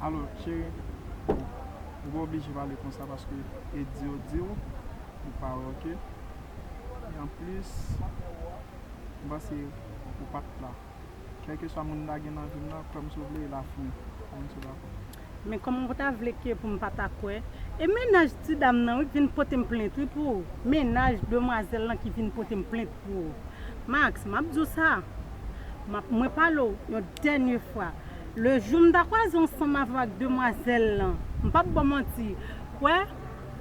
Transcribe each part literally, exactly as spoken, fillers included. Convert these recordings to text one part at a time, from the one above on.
Alò, cheri, ou pa oblije pale konsa paske e di yo di w, ou pa wè, oke? E anplis, m panse ou pa t la. Kèlkeswa moun m ta gen nan vi m nan, kwè m si w vle, e la fini. Kwè m si w dakò. Men kòman w ta vle ke pou m pa ta kwè? E mennaj ti dam nan, wi, k vin pote m plent, wi, pou ou. Mennaj demwazèl lan ki vin pote m plent pou ou. Max, m ap di w sa. M ap, mwen pale w yon dènye fwa. Le jou m ta kwaze ansanm avè w ak demwazèl lan, m p ap ba w manti. Kwè,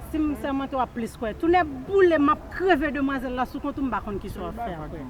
si m sèmante w ap plis kwè. Tou nèt boule, m ap kreve demwazèl la sou kont ou, m pa konn kisa w ap fè apre.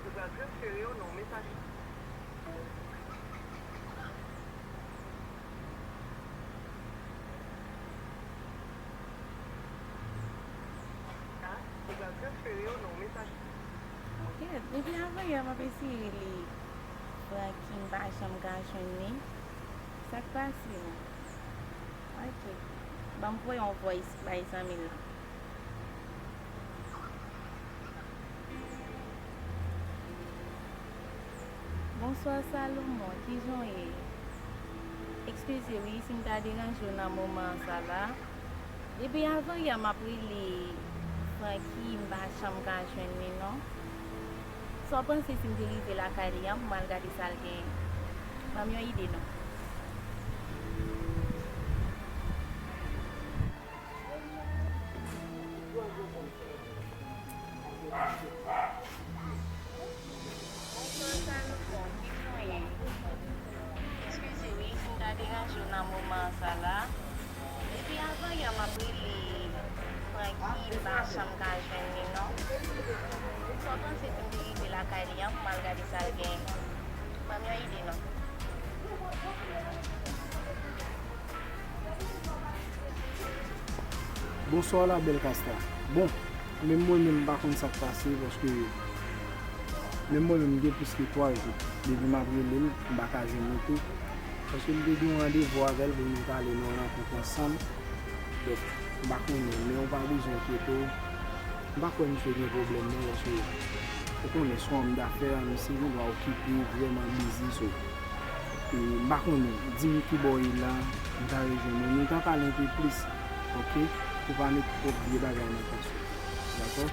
Ou pral transfere yo nan yon mesaje. Ou pral transfere yo nan yon mesaje. Ok, depi avanyè m ap eseye li. Francky, m pa janm ka jwenn li. Sa k pase menm? Ok. Ban m voye yon voice bay zanmi l lan. Bonswa Salomon, kijan w ye? Eskize wi si m ta deranje w nan moman sa la. Depi avanyè m ap rele Francky, m pa janm ka jwenn li non. Sa w panse si m te rive lakay li an pou m al gade sa l genyen? Ban m yon ide non. Bonswa Salomon, kijan w ye? Eskize wi si m ta deranje w nan moman sa la. Depi avanyè m ap rele Francky, m pa janm ka jwenn li non. Sa w panse si m te rive lakay li an pou m al gade sa l genyen? Ban m yon ide non. Bonswa la bèl Kasta. Bon, menm mwen menm m pa konn sa k pase paske menm mwen menm m gen plis ke twa jou depi m ap rele l, m pa ka jwenn li tou. Paske m te gen yon randevou avè l pou nou t ale nan yon rankont ansanm. Donk, m pa konnen, men ou pa bezwen enkyete w. M pa kwè misye gen pwoblèm non, paske ou konnen se yon òm dafè, misye gen dwa okipe, vrèman bizi, so, e, m pa konnen, di m kibò w ye la, m ta rejwenn ou, nou ta pale enpe plis, oke? Ou pa met twòp vye bagay nan tèt ou, dakò?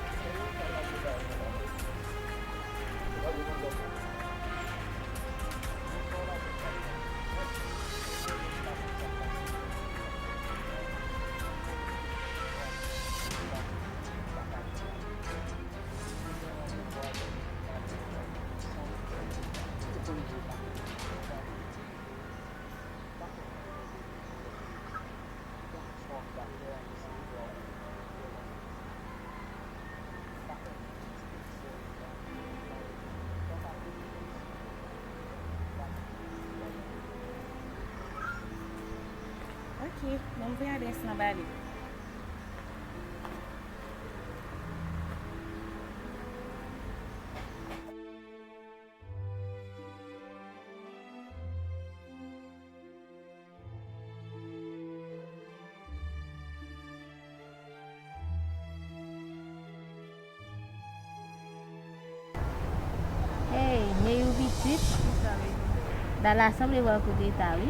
M voye adrès lan ba li. Hey, men yon pitit. Dala sanble bò kote ta wi.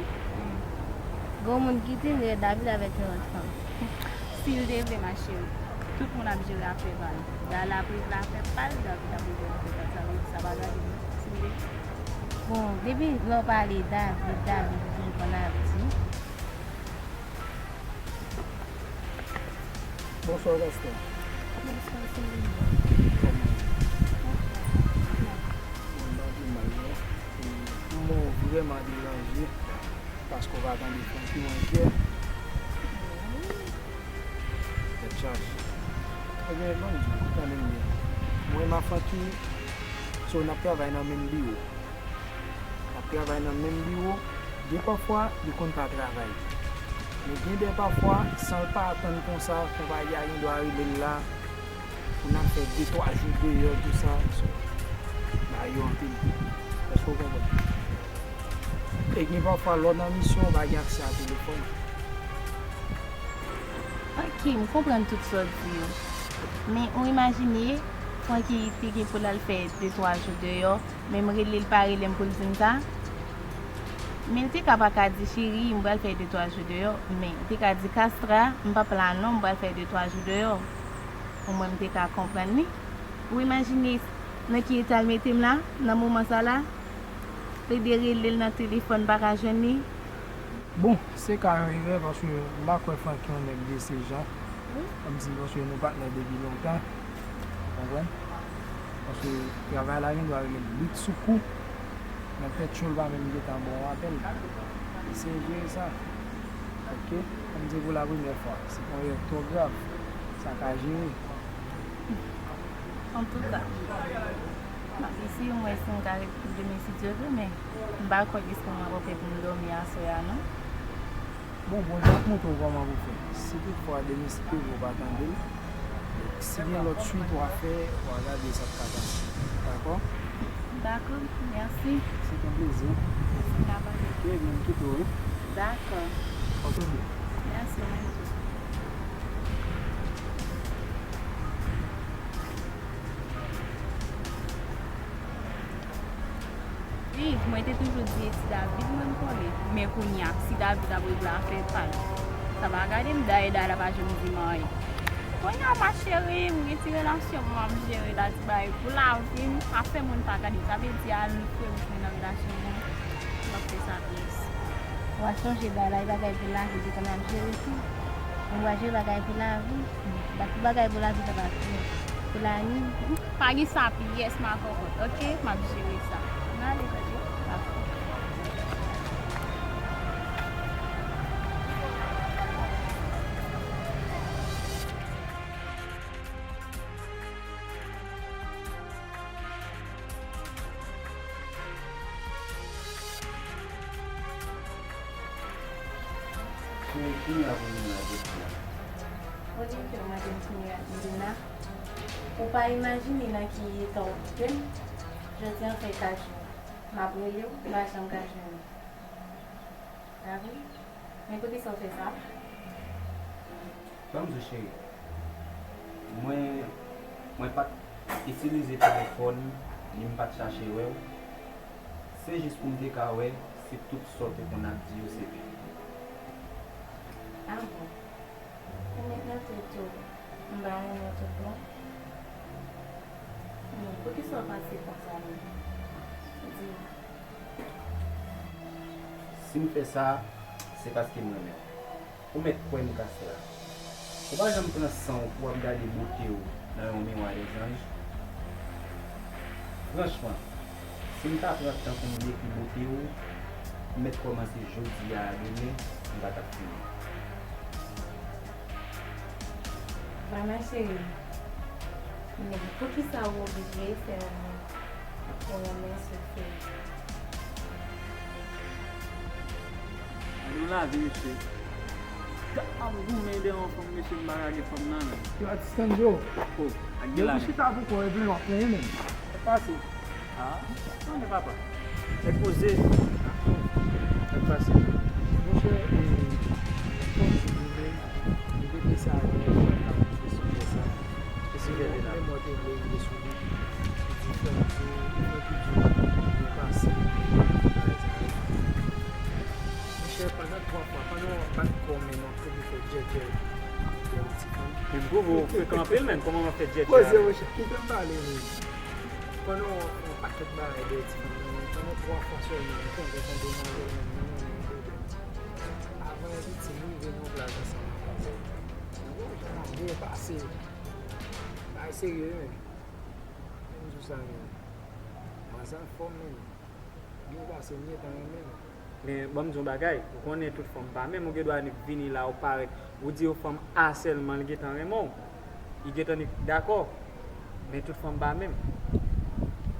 Gon moun ki di m David avèk yon lòt fanm. Si l te vle, ma chérie, tout moun ap jere afè pa l. Dala ap regle afè pa l, David ap regle afè pa l. Sa vle di sa pa gade non. Si l te Bon, depi lè w pale David, David, ou toujou konn ap di. Bonswa, Gaston. Bonswa, Selina. Kòman w ye? Bon, m pa pi mal, non. E, m wè w vrèman deranje paske w pa tande Francky, mwen enkyè. Tèt chaje. Ebyen, ban m di w, tande m byen. Mwen, m ak Francky, so, n ap travay nan menm biwo. N ap travay nan menm biwo. Gen pafwa, li konn pa travay. Men gen de pafwa, san l pa atann konsa, konpayi a gen dwa rele l la pou n ap fè de, twa jou deyò, tou sa. So, bagay yo anpil. Èske w konprann? E gen pafwa, lè w nan misyon, w pa gen aksè a telefòn. Ok, m konprann tout sa w di yo. Men, ou imajine, Francky te gen pou l al fè de, twa jou deyò, men m rele l, pa rele m pou l di m sa. Men l te ka pa ka di, cheri, m pral fè de, twa jou deyò, men l te ka di, Castra, m p ap la non, m pral fè de, twa jou deyò. Omwen m te ka konprann li. Ou imajine nan ki eta l mete m la, nan moman sa la? Plede rele l nan telefòn, pa ka jwenn li. Bon, se ka yon erè, paske m pa kwè Francky yon nèg de se jan. Kòmsi, paske nou patnè depi lontan. Konprann? Paske travay la gen dwa rele m lit sou kou. Nan tèt cho, l pa menm gentan ba w apèl. Eseye jere sa. Ok? Kòm se pou la premyè fwa. Se pa yon erè twò grav. Sa ka jere. Antouka, m ap eseye m wè si m ka ret pou demen, si Dye vle, men m pa kwè ke se pou mwen pòte pou m dòmi aswè a, non. Bon, Bondye ap montre w kòman pou fè. Si toutfwa demen si te vre w pa tande l, si gen lòt swit w a fè, w a gade sa k ka pase. Dakò? Dakò, mèsi. Se te yon plezi. Mèsi, n a pale. Ok, ebyen, m kite w, wi. Dakò. Ok, byen. Mèsi, mwen tou. Wi, mwen te toujou di e ti David mwen m kole. Men kounye a, si David ap regle afè pa l, sa pa gade m, dayè Dala pa janm di m anyen. Kounye a, ma chérie, m gen ti relasyon mwen ap jere la, ti bagay pou lavi m, afè moun pa gade m. Sa vle di al fre m nan relasyon mwen, m ap fè sa pyès. W a sonje Dala, e bagay pou lavi, se konn ap jere tou. Mwen m a jere bagay pou lavi. Ba tout bagay pou lavi sa pa fini. Pou lani. Pa gen sa pyès ma kòkòt, ok? M ap jere sa. N ale tande. Dakò. Cheri, kounya pou nou la jodi a? Olye ke w mande m kounya, Dina, ou pa imajine nan ki eta w kite m. Jodi a fè kat jou. M ap rele w, m pa janm ka jwenn ou. A wi? Men poukisa w fè sa? Ban m di w, cheri. Mwen, mwen pa t itilize telefòn, ni m pa t chache wè w. Se jis pou m te ka wè si tout sa w te konn ap di yo se vre. A bon? Ou met nan tèt ou, m pa renmen w tout bon? Men poukisa w panse konsa menm? Di m. Si m fè sa, se paske m renmen w. Ou mèt kwè m, Castra. Ou pa janm pran san w pou w ap gade bote w nan yon miwa dèzanj. Franchman, si m ta pran tan pou m dekri bote w, m mèt kòmanse jodi a a demen, m pa t ap fini. Mama cheri, men poukisa w oblije fè yon moun ou renmen soufri? Gade yon lavi, mesye. M ap goumen dèyè yon fanm, mesye, m pa ka gen fanm nan, men. Yo, atis Kanjo. Oh, ak gen la, men. Depi w chita pou kò w, e plenyen w ap plenyen, men. Sa k pase? Ah, konnen papa. Nèg poze. Sa k pase? Monchè, e, fò m di nou, men, nou te pase avè yon fanm k ap monte sou tè sa. Ki sijè te la? Menm mwen te vle rive sou li. Li di, frè m di, frè ki di, li pase, bagay sa yo. Monchè, pandan twa fwa, pandan w ap bat kò w men nan kou pou fè djèdjè dèyè ti fanm. Men m twouve w frekan anpil, men kòman w ap fè djèdjè avè l? Poze, monchè, kite m pale, men. Pandan w ap fè yon pakèt bagay dèyè ti fanm nan, men pandan twa fwa sèlman, ou kontre yon demwazèl, men nou mennen yon pwoblèm. Avan yon piti, nou rive nan yon plaj ansanm avè l. Ou wè jan n ap byen pase. Bagay serye, men. Men m di w sa, men. Manzè anfòm, men. Byen pase, m gentan renmen l. Men, ban m di w yon bagay, ou konnen tout fanm pa menm, ou gen dwa annik vini la, ou parèt, ou di yon fanm A sèlman, li gentan renmen w. Li gentan annik dakò. Men tout fanm pa menm.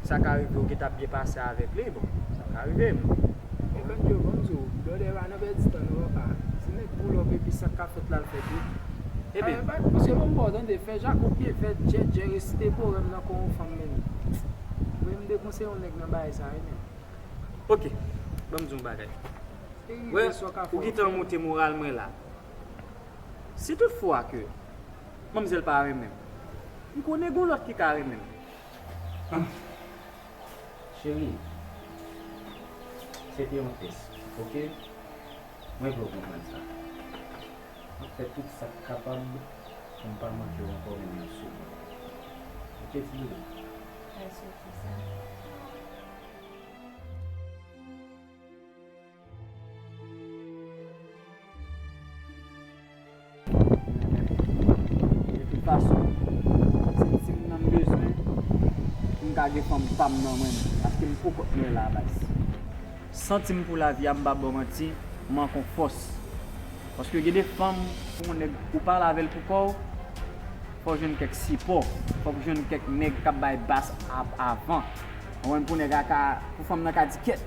Sa ka rive, ou gentan ap byen pase avèk li, bon, sa ka rive, men. Men Kanjo, ban m di w, blòdè pa nan pèdi tan, non, papa. Se nèg pull up epi sa k ka fèt la, l fèt wi. Ebyen. Ay, pa, paske ban m ba w tande, fè jako byen fèt, djèdjè, reste dekorèm nan kò yon fanm, men. Mwen, m dekonseye yon nèg nan bagay sa, wi, men. Ok, ban m di w yon bagay. Wè, ou gentan monte moral mwen la. Si tout fwa ke manmzèl pa renmen m, m konnen gon lòt ki ka renmen m. Ah, cheri, se te yon tès, ok? Mwen vle w konprann sa. M ap fè tout sa k kapab pou m pa manke w ankò, menm yon segonn. Ok, ti doudou? Mèsi pou sa. De tout fason, se ti m nan m bezwen pou m ka gen fanm pa m nan mwen menm, paske m poko t mwen la, baz. Santi m pou lavi a, m p ap ba w manti, m manke w fòs. Paske gen de fanm, pou yon nèg ou pale avè l pou kò w, fò w jwenn kèk sipò, fò w jwenn kèk nèg k ap bay bas ap avan. Ou konprann, pou nèg la ka, pou fanm nan ka di kèt.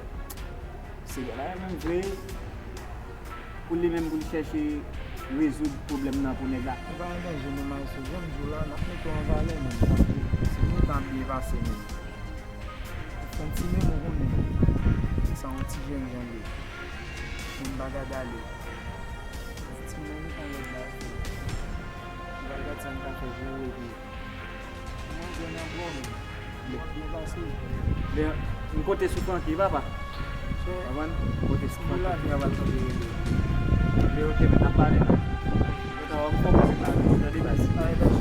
Se bagay menm vre. Pou li menm, pou l chèche rezoud pwoblèm nan pou nèg la. Se pa yon danje non, maestro. Jan m di w la, n ap mete w an valè menm, paske se nou tan ap byen pase menm. Ou fè yon ti menm, ou konnen. Se sa yon ti jèn jan l ye. Moun pa gad ale. Ti menm, ou pa gad ale. Ou pa gad sa n ka fè pou ou epi Mwen jwenn ankò, men. Byen pase. Men, m konte sou Francky, papa. Konprann? M konte sou Francky. Pou lavi a pral kanpe rele. Men, ok, men n ap pale, men. Mwen ta wè m fè w pase pale, tande, baz. Ay, baz.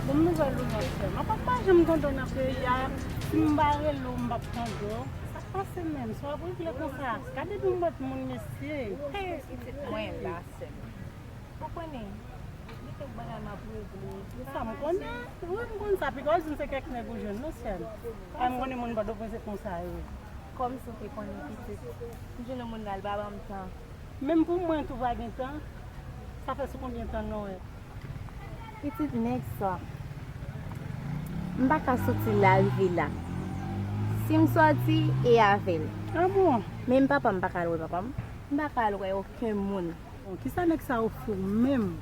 Bon nouvèl ou, monchè. Mwen pa, pa janm tande w nan peyi a. Si m pa rele w, m p ap tande w. Sa k pase menm? Sa w ap regle konsa? Gade yon lòt moun, mesye. Hey, pitit mwen la, sè m. Ou konnen, gen kèk bagay m ap regle. Sa m konnen. Wi, m konn sa. Piga w di m se kèk nèg ou jwenn, non, sè m. Ay, m konnen moun Pòtoprens se konsa yo ye. Kòmsi w te konnen, pitit. M jwenn yon moun la, l pa ban m tan. Menm pou mwen tou pa gen tan. Sa fè sou konbyen tan nou wè? Pitit nèg sa. M pa ka soti la rive la. Si m sòti, e avè l. Ah bon? Menm papa m, m pa ka al wè papa m. M pa ka al wè okenn moun. Bon, kisa nèg sa ofri w menm?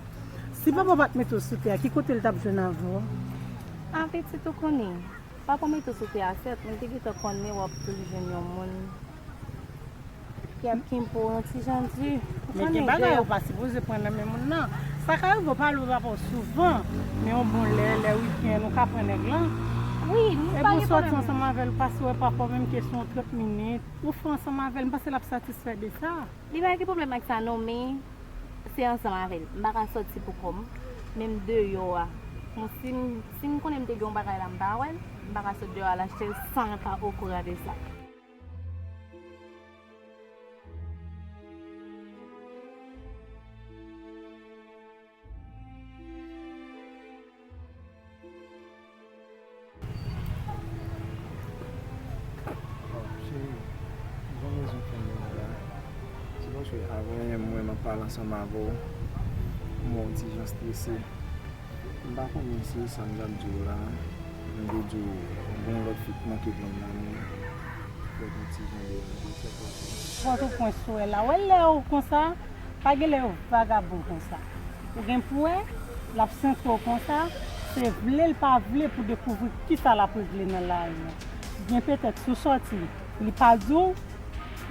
Si papa w pa t mete w sou tè a, ki kote l t ap jwenn avè w? Ah, pitit, ou konnen. Papa w mete w sou tè a, sèt, men te gentan konnen w ap toujou jwenn yon moun ki ap kenbe w yon ti jan di. Men gen bagay ou pa sipoze pran nan men moun nan. Sa ka rive w pale w papa w souvan, men yon bon lè, lè wikenn, ou ka pran nèg lan. Wi, nou pa gen pwoblèm. Epi w sòti ansanm avè l, pase wè papa w menm ke se yon trant minit, ou fè ansanm avè l, m panse l ap satisfè de sa. Li pa gen pwoblèm ak sa non, men se ansanm avè l. M pa ka sòti pou kò m, menm deyò a. Bon, si m, si m konnen m te gen yon bagay la, m pa wè l, m pa ka sot deyò al achte l san l pa okouran de sa. Oh, cheri, m gon rezon fè m vin la. Se paske avè mwen m ap Pale ansanm avè w, m wè w ti jan strese. M pa konnen si sa m t ap di w la, m te di w, gon lòt fi k manke pran m nan men, fè m ti jan deranje, se pa. Pòtoprens ou wè la, wè lè yo konsa, pa gen lè yo vagabon konsa. Ou gen pou wè, l ap sante w konsa, se vle l pa vle pou dekouvri kisa l ap regle nan lari a. Byen petèt si w sòti, li pa di w,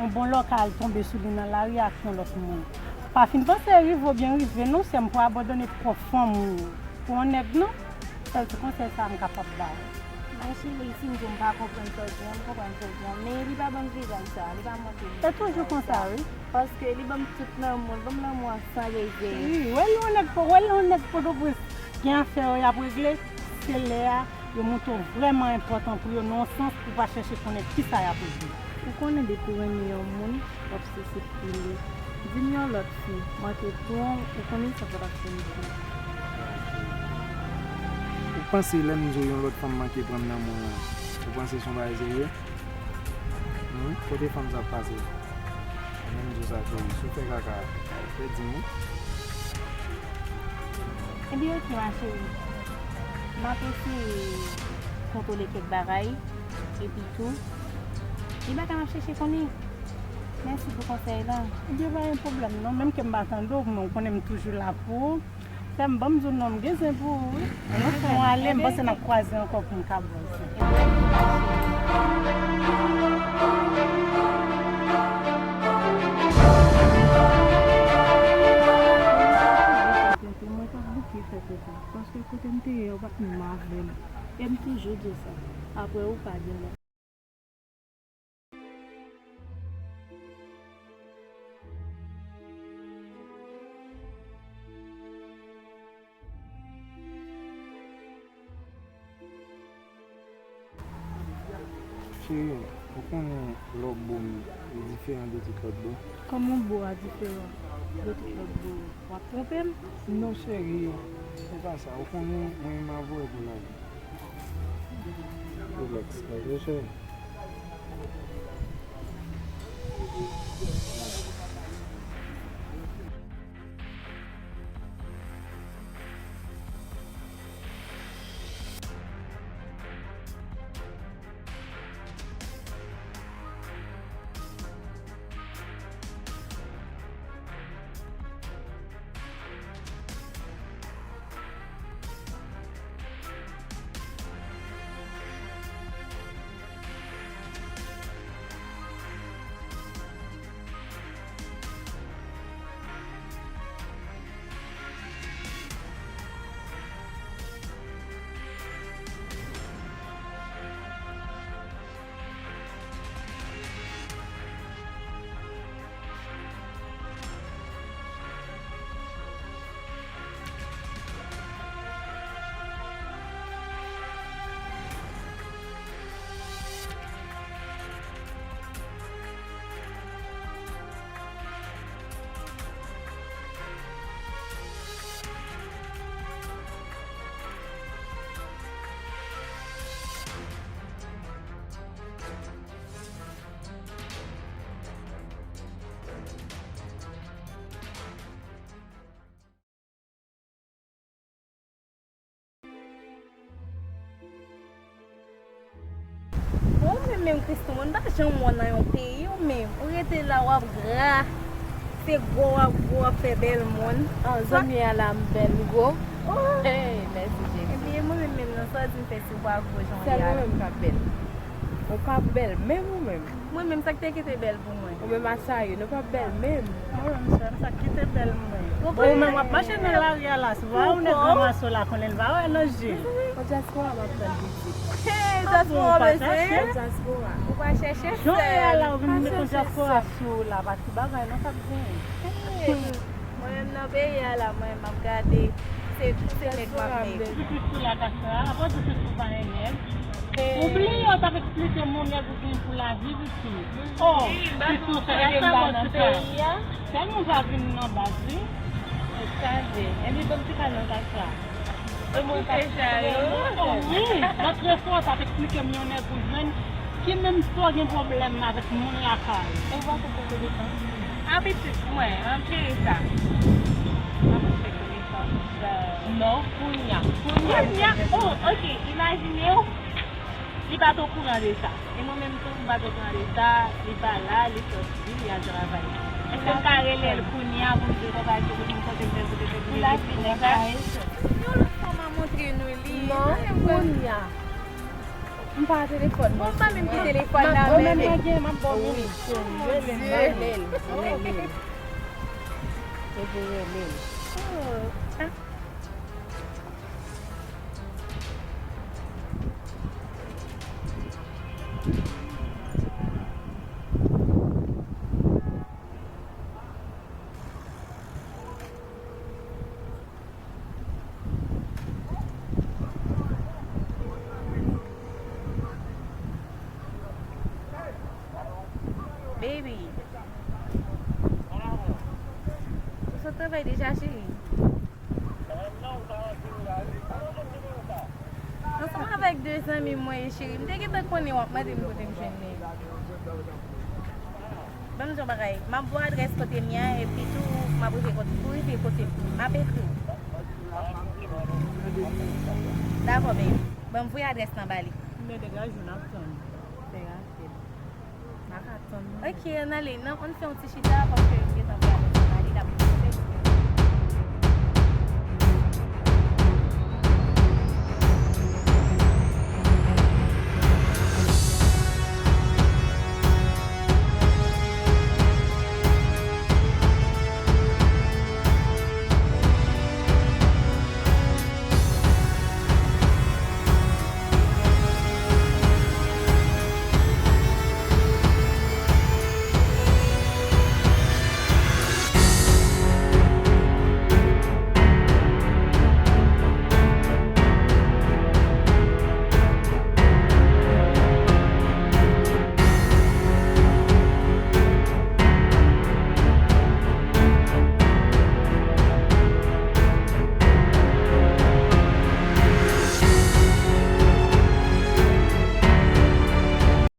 yon bon lè w ka al tonbe sou li nan lari ak yon lòt moun. Pa fin panse rive w byen rive non, sè m, pou abandone twòp fanm ou pou yon nèg non. Sèl ti konsèy sa a m kapab ba w. Ma chérie, si m di w m pa konprann sa w di a, m konprann sa w di a, men li pa ban m vizaj sa, li pa montre m vizaj sa. Se toujou konsa, wi. Paske li ban m tout lanmou l, ban m lanmou an san rezèv. Wi, wè l yon nèg, wè l yon nèg Pòtoprens gen afè yo y ap regle, se lè a yo montre w vrèman enpòtan pou yo nan yon sans pou w pa chèche konnen kisa y ap regle. Ou konnen depi w renmen yon moun, w ap sisipile. Di m yon lòt fi manke pran w, ou konnen sa pa t ap fini byen. Ou panse lè m di w yon lòt fanm manke pran m nan men w lan, ou panse se yon bagay serye? Hum, kote fanm sa ap pase? Mwen menm di w sa cheri, si w fè kaka, ou pèdi m wi. Ebyen ok ma chérie. M ap eseye kontwole kèk bagay, epi tou, gen bagay m ap chèche konnen. Mèsi pou konsèy la. Ebyen pa gen pwoblèm non, menm ke m pa tande w, men w konnen m toujou la pou ou. Sè m, ban m di w non, m gen zen pou ou wi. Ann nou fè yon ale, m panse n ap kwaze ankò pou m ka ba w zen. Mwen t ap bouke fè kaka, paske kote m te ye a, yo pa t menm avè m. E m toujou di w sa. Apre ou pa gen lè. Cheri, ou konnen lè w bo m, li diferan de tout lòt bo. Kòman bo a diferan de tout lòt bo yo? W ap twonpe m? Non, cheri, se pa sa. Ou konnen, mwen, m avwe pou lavi. Rilaks, ok, cheri? Ou menm menm Christo, mwen pa janm wè w nan yon peyi ou menm. Ou rete la w ap gra. Se gwo w ap gwo, w ap fè bèl moun. An, zanmi a la m bèl, m gwo. Oh! Hey, mèsi Jezi. Ebyen mwen menm menm nan sa w di m fè si w pa gwo jan w ye a. Sèl mwen menm k ap bèl. Ou pa bèl menm ou menm. Mwen menm sa k te kite bèl pou mwen. Ou menm a sa ye, nou p ap bèl menm. Mwen menm sa, sa k kite bèl mwen. Ou menm w ap mache nan lari a la, si w pa wè yon nèg ranmase w la, konnen l pa wè nan je. Ou dyaspora m ap tann pitit. Hey, dyaspora bezwen. Ou dyaspora. Ou pa chèche sèl. Jan w ye a la, ou vin met yon dyaspora sou w la, pa ti bagay non k ap genyen. Hey. Mwen menm nan peyi a la, mwen m ap gade, se, se nèg m ap nèg. Di Christo la ka sa, apa di Christo pa gen nèg? Ou bliye w t ap eksplike m yon nèg ou gen pou lavi, pitit. Oh, Christo fè kaka bò ti kay. Tèlman w pa vin nan baz, wi. Ou chaje. Epi bon ti kay nan kay sa. E mwen pa chita yo. Oh, wi, lòt refwa w t ap eksplike m yon nèg ou jwenn ki menm si w gen pwoblèm avèk moun lakay. E w pa konprann kote sa. Apitit mwen, an, cheri sa. M ap fè konesans, euh, non, kounya. Kounya, kounya, oh, ok, imajine w, li pa t okouran de sa. E mwen menm tou, m pa t okouran de sa, li pa la, li sòti, li al travay. Èske m ka rele l kounya pou m di l konpa se pou m kote m fè pou te fè pou li la fini sa? Yon lòt fwa m a montre nou li. Non, kounya. M pa telefòn mwen. Bon, pa menm ki telefòn nan men li. Mwen gen, m ap ba w minit, cheri. Rele l, rele l, rele l. Epi rele l. Oh, ah. Baby. Ou sot travay deja, cheri? Ansanm avèk de zanmi mwen ye, cheri. M te gentan konnen w ap mande m kote m jwenn li. Ban m di w yon bagay. M ap ba w adrès kote m ye a, epi tou, m ap rive kote, pou rive kote m, m ap ekri w. Dakò, baby. Ban m voye adrès lan ba li. Men degaje w, n ap tann. Fè rapid. M pa ka tann non. Ok, ann ale. Non, ann fè yon ti chita, paske m gentan voye adrès lan ba li, l ap rive kote m.